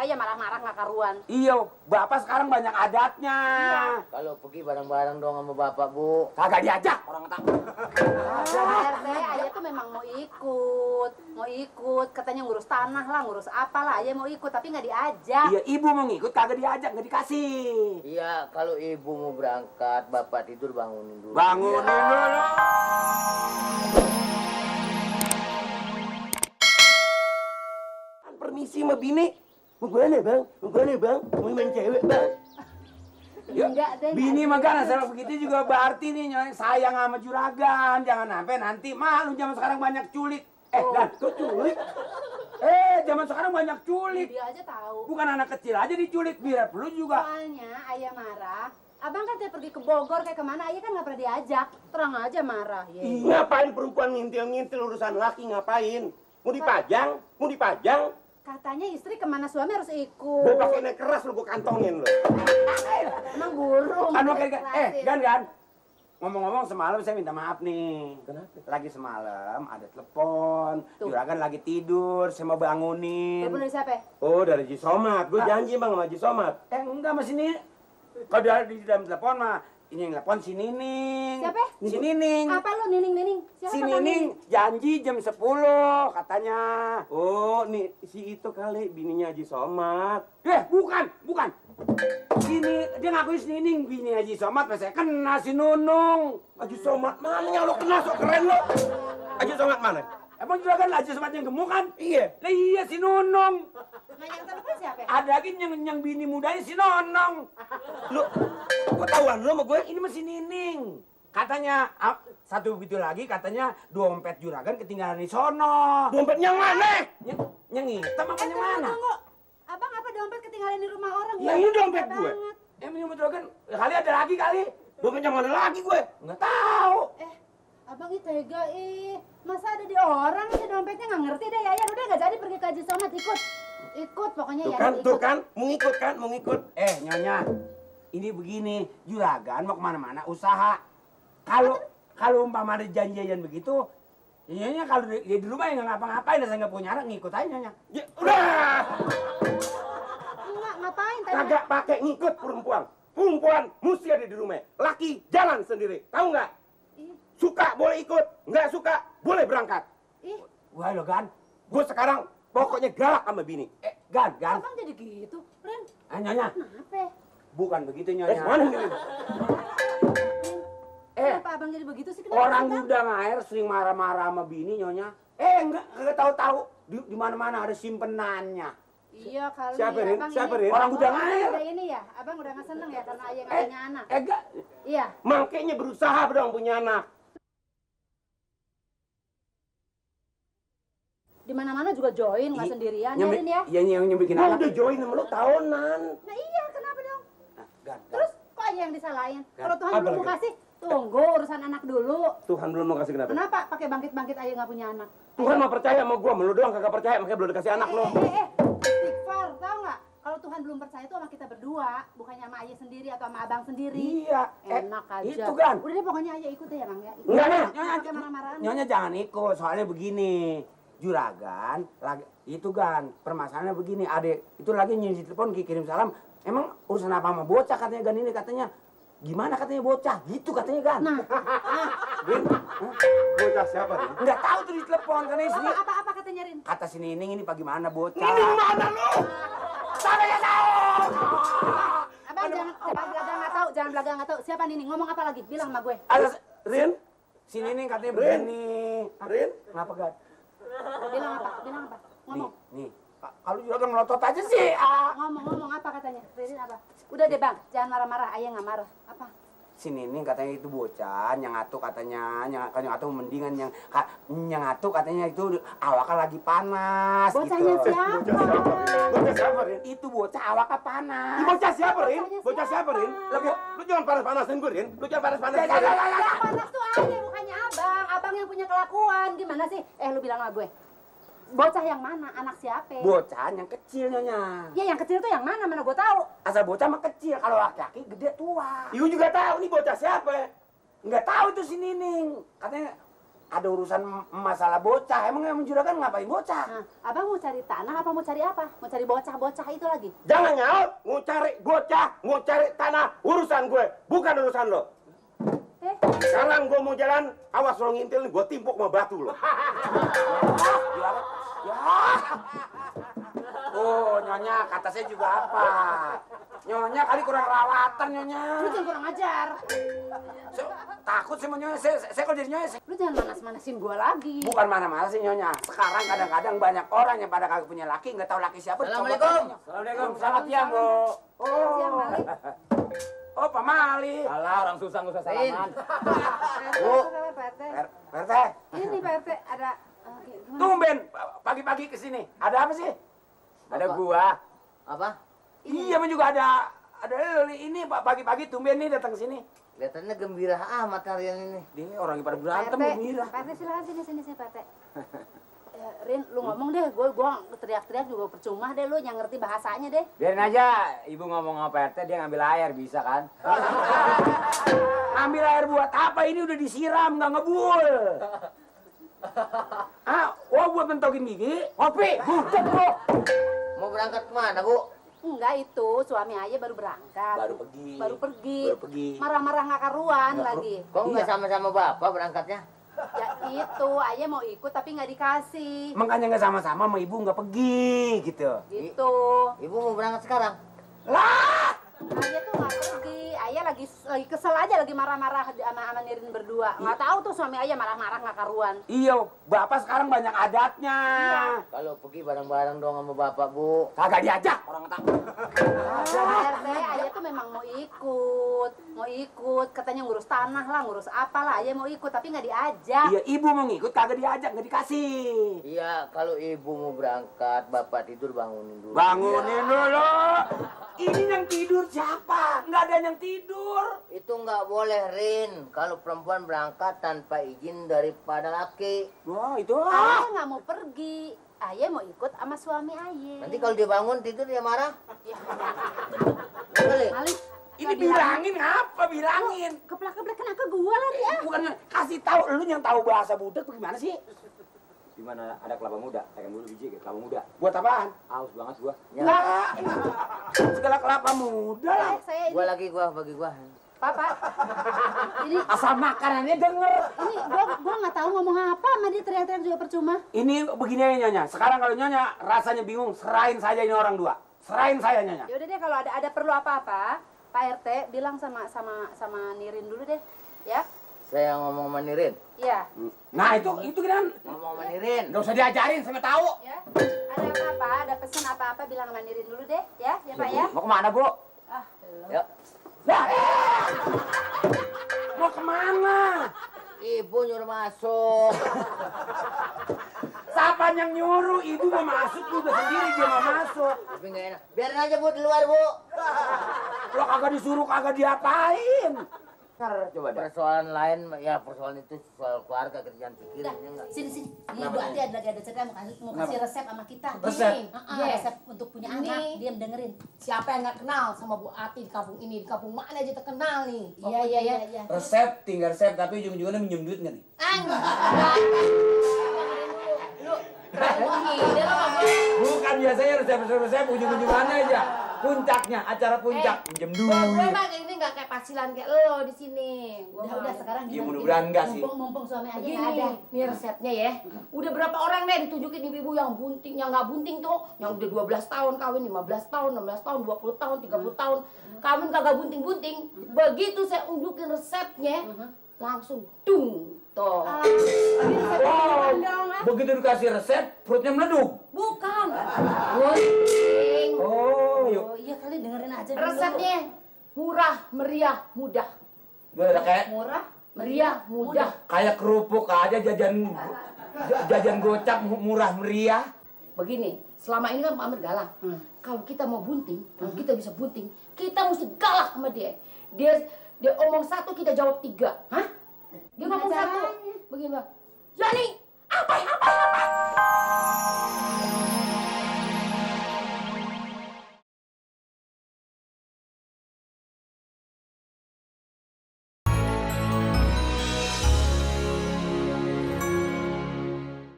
aja marah-marah nggak karuan. Iya, bapak sekarang banyak adatnya. Iya. Kalau pergi bareng-bareng dong sama bapak, Bu. Kagak diajak orang tak. RT, ayah tuh memang mau ikut, katanya ngurus tanah lah, ngurus apalah, ayah mau ikut tapi nggak diajak. Iya, ibu mau ngikut kagak diajak, nggak dikasih. Iya, kalau ibu mau berangkat, bapak tidur bangunin dulu. Bangunin dulu. Permisi sama bini. Mau kemana bang? Mau kemana bang? Mau main cewek bang? Ya, Enggak deh. bini mah kan asal begitu juga berarti nih nyonya sayang sama juragan. Jangan sampai nanti malu zaman sekarang banyak culik. Dan kok culik? Zaman sekarang banyak culik. Dia aja tahu. Bukan anak kecil aja diculik, biar lu juga. Soalnya ayah marah. Abang kan tiap pergi ke Bogor kayak kemana, ayah kan nggak pernah diajak. Terang aja marah. Ya. Ngapain perempuan ngintil-ngintil urusan laki ngapain? Mau dipajang? Mau dipajang? Katanya istri kemana suami harus Gue ikut. pakai naik keras lu gue kantongin lu. Emang burung. Kan Kerasin. Gan. Ngomong-ngomong semalam saya minta maaf nih. Kenapa? Lagi semalam ada telepon, Tuh. juragan lagi tidur, saya mau bangunin. Telepon dari siapa? Oh dari Haji Somad. Gue janji bang sama Haji Somad. Enggak mas ini. Kalau di dalam telepon mah ini yang telepon si Nining. Siapa? Si Nining. Apa lu Nining? Siapa Si kata Nining janji jam 10 katanya. Oh nih si itu kali bininya Haji Somad. Bukan. Sini dia ngakuin si Nining bini Haji Somad, pas saya kena si Nunung. Haji Somad mana yang lo kenal sok keren lo? Haji Somad mana? Emang juragan Haji Somad yang gemuk kan? Iya. Lah iya si Nunung. Nah yang telepon siapa? Ada lagi yang bini mudanya si Nonong. Lu kok tahuan lu sama gue? Ini masih Nining. Katanya satu begitu lagi katanya dompet juragan ketinggalan di sono. Dompet yang mana? Yang hitam apa yang mana? Tunggu. Abang apa dompet ketinggalan di rumah orang? Ya, ini dompet Tega gue. banget. Emang juragan kali ada lagi kali. Dompet yang mana lagi gue? Nggak tahu. Abang itu tega masa ada di orang sih dompetnya nggak ngerti deh ya. Udah nggak jadi pergi ke Haji Somad ikut pokoknya ya. Tuh kan, mau ngikut. Nyonya, ini begini, juragan mau kemana-mana usaha. Kalau umpama ada janjian begitu, nyonya kalau dia di rumah ya nggak ngapa-ngapain, saya nggak punya anak ngikut aja nyonya. Ya, udah. Enggak ngapain tadi? Kagak pakai ngikut perempuan. Perempuan mesti ada di rumah. Laki jalan sendiri. Tahu nggak? Ih, Suka boleh ikut, nggak suka boleh berangkat. Wah lo Gan, Gue sekarang pokoknya galak sama bini. Gan. abang jadi gitu, Ren. Nyonya, Kenapa? bukan begitu nyonya. Mana nih? Kenapa abang jadi begitu sih? Kenapa, Orang Bang? gudang air sering marah-marah sama bini nyonya. Enggak tahu-tahu di mana-mana ada simpenannya. Iya kali. Siapa, Rin? Abang Siapa, ini- Rin? Orang gudang Abang air. udah ini ya, abang udah nggak seneng ya karena ayah nggak punya anak. Enggak. Iya. Makanya berusaha dong punya anak. Di mana-mana juga join nggak sendirian, ya Rin ya. Iya yang bikin Gue anak. udah join sama lo tahunan. Nah iya, kenapa dong? Gan. Terus kok ayah yang disalahin? Kalau Tuhan Apa belum mau lagi? kasih, tunggu urusan anak dulu. Tuhan belum mau kasih kenapa? Kenapa pakai bangkit-bangkit ayah nggak punya anak? Tuhan mau percaya sama gue, lo doang kagak percaya, makanya belum dikasih anak lo. Istighfar, tau nggak? Kalau Tuhan belum percaya itu sama kita berdua, bukannya sama ayah sendiri atau sama abang sendiri. Iya. Enak aja. Itu Gan. Udah deh pokoknya ayah ikut ya bang ya. Ikut. Enggak, Nih. Pakai marah-marahan. Nyonya jangan ikut, soalnya begini. Juragan lagi itu Gan, permasalahannya begini, adek itu lagi nyuci telepon kirim salam. Emang urusan apa sama bocah katanya Gan ini katanya. Gimana katanya bocah? Gitu katanya Gan. Nah, Rin, bocah siapa nih? Enggak tahu tuh di telepon karena istri. apa katanya Rin? Kata si Nining ini bagaimana bocah? Ini mana lo? Saya tahu. Abang jangan belaga nggak tahu. Siapa Nining? Ngomong apa lagi? Bilang sama gue. Ada Rin, si Nining katanya Rin. begini. Rin. Kenapa Gan? Bilang apa? Ngomong. Nih. Kalau juragan melotot aja sih. Ngomong apa katanya? Rin apa? Udah deh bang, jangan marah-marah. Ayah nggak marah. Apa? Si Nining katanya itu bocah, yang atu katanya, yang atu mendingan yang atu katanya itu awaknya lagi panas Bocahnya gitu. siapa? Bocah siapa, Rin? Itu bocah awaknya panas. Ini bocah siapa, Rin? Bocahnya Bocah siapa, Rin? siapa? Lu jangan panas-panasin gue, Rin. Lu jangan panas-panasin Ya, gue. ya, ya, ya. Yang panas tuh ayah, bukannya abang. Abang yang punya kelakuan. Gimana sih? Lu bilang sama gue. Bocah yang mana? Anak siapa? Bocah yang kecil nyonya. Ya yang kecil tuh yang mana? Mana gue tahu. Asal bocah mah kecil, kalau laki-laki gede tua. Ibu juga tahu nih bocah siapa. Nggak tahu tuh si Nining. Katanya ada urusan masalah bocah. Emang juragan ngapain bocah? Nah, abang mau cari tanah apa mau cari apa? Mau cari bocah-bocah itu lagi? Jangan nyaut, mau cari bocah, mau cari tanah, urusan gue, bukan urusan lo. Sekarang gue mau jalan, awas lo ngintil nih, gue timpuk sama batu lo. Juragan, ya. Oh, Nyonya, kata saya juga apa? Nyonya kali kurang rawatan, Nyonya. Lu jangan kurang ajar. Takut sama Nyonya, saya kalau jadi Nyonya. Lu jangan manas-manasin gua lagi. Bukan mana-mana sih Nyonya. Sekarang kadang-kadang banyak orang yang pada kagak punya laki, nggak tahu laki siapa. Assalamualaikum. Assalamualaikum. Selamat siang, Bu. Siang, Malik. Oh, Pak Mali. Alah, orang susah nggak usah salaman. Bu. Pak RT. Pak RT. Ini Pak RT ada gimana? Tumben pagi-pagi ke sini. Ada apa sih? Ada gua. Apa? Iya, men juga ada ini Pak pagi-pagi tumben nih datang ke sini. Kelihatannya gembira amat kalian ini. Dia orang yang pada Pak berantem RT. gembira. Pak RT silakan sini Pak RT. Ya, Rin, lu ngomong deh, gua teriak-teriak juga percuma deh, lu yang ngerti bahasanya deh. Biarin aja, ibu ngomong sama Pak RT, dia ngambil air, bisa kan? Ambil air buat apa? Ini udah disiram, nggak ngebul. Buat mentokin gigi. Kopi, buset bro. Mau berangkat kemana, Bu? Enggak itu, suami ayah baru berangkat. Baru pergi. Marah-marah nggak karuan lagi. Kok nggak Iya. sama-sama Bapak berangkatnya? Ya itu, ayah mau ikut tapi nggak dikasih. Makanya nggak sama-sama sama ibu nggak pergi gitu. Gitu. Ibu mau berangkat sekarang? Lah, Ayah tuh nggak pergi. Ayah lagi kesel aja, lagi marah-marah sama Nirin berdua. Nggak tahu tuh suami ayah marah-marah nggak karuan. iya, bapak sekarang banyak adatnya. Kalau pergi bareng-bareng dong sama Bapak, Bu. Kagak diajak orang tak. Pak RT, ayah tuh memang mau ikut. Katanya ngurus tanah lah, ngurus apa lah. Ayah mau ikut tapi nggak diajak. Iya, ibu mau ngikut kagak diajak, nggak dikasih. Iya, kalau Ibu mau berangkat, Bapak tidur bangunin dulu. Bangunin dulu. Ini yang tidur siapa? Nggak ada yang tidur. Itu nggak boleh, Rin. Kalau perempuan berangkat tanpa izin daripada laki. Wah, itu Ayah nggak mau pergi. Ayah mau ikut sama suami ayah. Nanti kalau dia bangun tidur dia marah. Ya, Nggak boleh. Malik, ini bilangin apa? Bilangin. keplak-keplak kenapa gua lagi ah? Bukan kasih tahu lu yang tahu bahasa budak bagaimana sih? Di mana ada kelapa muda? Tekan dulu biji kelapa muda. Buat apaan? Aus banget gua. Ya. Lah, segala kelapa muda lah. Saya ini, Gua bagi gua. Papa. Ini Asal makanannya denger. ini gua nggak tahu ngomong apa sama dia teriak-teriak juga percuma. Ini begini aja Nyonya. Sekarang kalau Nyonya rasanya bingung, serahin saja ini orang dua. Serahin saya Nyonya. Ya udah deh kalau ada perlu apa-apa, Pak RT bilang sama Nirin dulu deh, ya. Saya ngomong sama Nirin. Iya. Nah itu kan. Ngomong sama Nirin. Nggak usah diajarin, saya tahu. Ya. Ada apa-apa, ada pesan apa-apa bilang sama Nirin dulu deh, ya Pak ya. Mau kemana, Bu? Ah, Yuk. Lah, mau kemana? Ibu nyuruh masuk. Siapa yang nyuruh? Ibu mau masuk juga sendiri dia mau masuk. Tapi nggak enak. Biarin aja, Bu, di luar, Bu. Lo kagak disuruh kagak diapain. Coba dah. Persoalan lain, ya persoalan itu soal keluarga, kerjaan pikirin. udah, Ya nggak? sini. Ini Bu Ati ada cerita mau kasih resep sama kita. Resep? Iya, resep untuk punya anak. Diam dengerin. Siapa yang nggak kenal sama Bu Ati di kampung ini? Di kampung mana aja terkenal nih. Iya. Resep, tinggal resep, tapi ujung-ujungnya minjem duit nggak nih? Lu ide lo nggak boleh. Bukan biasanya resep ujung-ujungannya aja. Puncaknya, acara puncak. Minjem Gue duit. mah ini nggak kayak pasilan kayak lo di sini. Udah sekarang Ya, gimana? mudah-mudahan enggak sih. Mumpung suami aja Begini, nggak ada. nih resepnya ya. Udah berapa orang deh ditunjukin ibu-ibu yang bunting, yang nggak bunting tuh, yang udah 12 tahun kawin, 15 tahun, 16 tahun, 20 tahun, 30 tahun. Kawin kagak bunting-bunting. Begitu saya unjukin resepnya, langsung dung. Tuh. Wow, begitu dikasih resep, perutnya meleduk. Bukan. Bunting. Oh, yuk. Oh iya kali dengerin aja dulu. Resepnya murah, meriah, mudah. Udah kayak murah, Meriah, mudah. kayak kerupuk aja jajan gocap murah meriah. Begini, selama ini kan Pak Amir galak. Kalau kita mau bunting, kalau kita bisa bunting, kita mesti galak sama dia. Dia omong satu, kita jawab tiga. Hah? Dia ngomong satu. Begini, Bang. Yani, apa